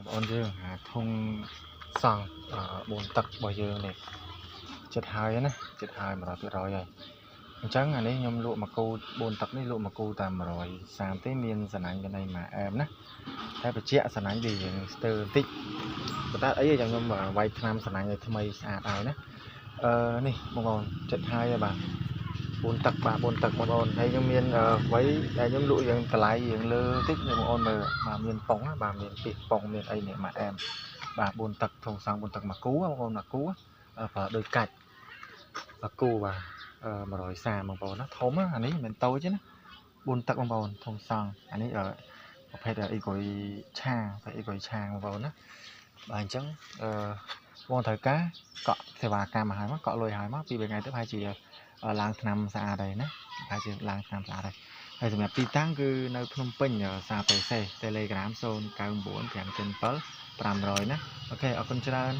ប្អូនយើងអាធុងសង់4ទឹករបស់យើងនេះចិត្តហើយណាចិត្តហើយ100%ហើយអញ្ចឹងអានេះខ្ញុំលក់មកគូ4ទឹកនេះលក់មកគូតែ130ទេមានសណាញ់កណីមួយអែមណាតែបញ្ជាក់សណាញ់វារៀងស្ទើរបន្តិចប៉ុន្តែអីយ៉ាងខ្ញុំវាយថ្នាំសណាញ់ឲ្យថ្មីស្អាតហើយណាអឺនេះបងប្អូនចិត្តហើយហើយបាទ4ទឹកបាទ4ទឹកបងប្អូនហើយខ្ញុំមានអ្វីដែលខ្ញុំលក់យ៉ាងតម្លៃរៀងលើតិចបងប្អូនមើលបាទមានប៉ុងបាទមានពីប៉ុងមានអីនេះមួយអែមបាទ4ទឹកធុងសង់4ទឹកមួយគូបងប្អូនមួយគូប្រើដូចកាច់មួយគូបាទ130បងប្អូនណាធំអានេះមិនមែនតូចទេណា4ទឹកបងប្អូនធុងសង់អានេះប្រភេទអ៊ីក្រួយឆាប្រភេទអ៊ីក្រួយឆាបងប្អូនណាបាទអញ្ចឹងអឺបងត្រូវការកក់សេវាកម្មឲ្យមកកក់លុយឲ្យមកពី3ថ្ងៃទៅប្រហែលជាឡើងថ្នាំស្អាតហើយណាប្រហែលជាឡើងថ្នាំស្អាតហើយហើយសម្រាប់ទីតាំងគឺនៅភ្នំពេញសាបេសេ Telegram 099 577 500ណាOK អរគុណច្រើន។